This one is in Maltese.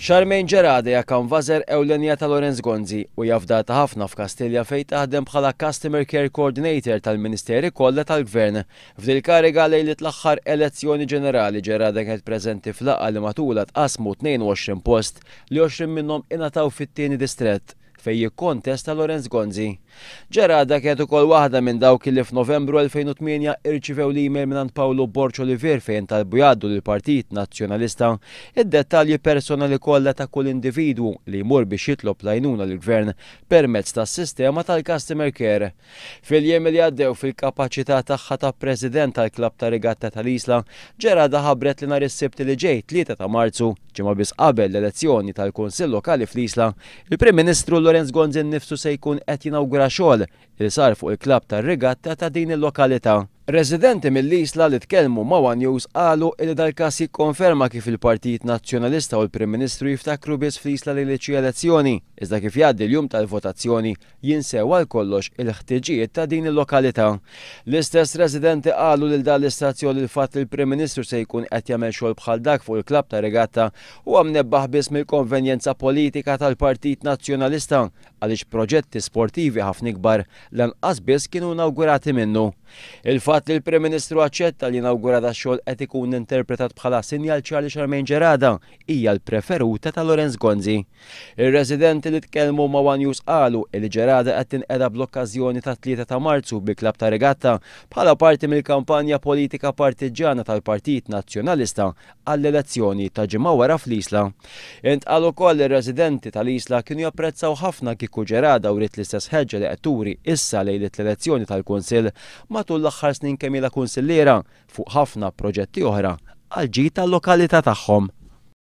Charmaine Gerada hija kanvażer ewlenija ta' Lawrence Gonzi u hija fdata ħafna f'Kastilja fejn taħdem bħala Customer Care Coordinator tal-Ministeri kollha tal-Gvern. F'dil-kariga lejliet l-aħħar elezzjoni ġenerali Gerada kienet preżenti f'laqgħa li matulha tqassmu 22 post li 20 minnhom ingħataw fit-tieni distrett fejn jikkontesta Lawrence Gonzi. Gerada kienet ukoll waħda minn dawk li f'Novembru 2008 irċivew l-email mingħand Pawlu Borg Olivier fejn talbu jgħaddu lill-Partit Nazzjonalista id-dettalji personali kollha ta' kull individwu li jmur biex jitlob l-għajnuna lill-Gvern permezz tas-sistema tal-Customer Care. Fil-jiem li għaddew fil-kapaċità tagħha ta' President tal-Klabb ta' Regatta tal-Isla, Gerada ħabbret li nhar is-Sibt li ġej, 3 ta' Marzu, ġimgħa biss qabel l-elezzjoni tal-Kunsill Lokali fl-Isla, il-Prim Ministru Lawrence Gonzi nnifsu se jkun qed jinawgura xogħol li sar fuq il-klabb tar-regatta ta' din il-lokalità. Residenti mill-Isla li tkellmu ma' one News qalu li dal-każ jikkonferma kif il-Partit Nazzjonalista u l-Prim Ministru jiftakru biss fl-Isla lejliet xi elezzjoni, iżda kif jgħaddi l-jum tal-votazzjoni jinsew għal kollox il-ħtiġijiet ta' din il-lokalità. L-istess residenti qalu lil dan l-istazzjon li l-fatt li l-Prim Ministru se jkun qed jagħmel xogħol bħal dak fuq il-klabb tar-regatta huwa mnebbaħ biss mill-konvenjenza politika tal-Partit Nazzjonalista għaliex proġetti sportivi ħafna ikbar lanqas biss kienu inawgurati minnu. Il-fatt li l-Prim Ministru aċċetta li jinawgura dax-xogħol qed ikun interpretat bħala sinjal ċar li Charmaine Gerada hija l-preferuta ta' Lawrence Gonzi. Ir-residenti li tkellmu ma' one News qalu li Gerada qed tinqeda bl-okkażjoni tat-3 ta' Marzu bil-klabb ta' regatta bħala parti mill-kampanja politika partiġġjana tal-Partit Nazzjonalista għall-elezzjoni ta' ġimgħa wara fl-Isla. Intqal ukoll li r-residenti tal-Isla kienu japprezzaw ħafna kieku Gerada wriet l-istess ħeġġa li qed turi issa lejliet l-elezzjoni tal-Kunsill matul l-aħħar snin kemm ilha kunsilliera fuq ħafna proġetti oħra għall-ġid tal-lokalità tagħhom.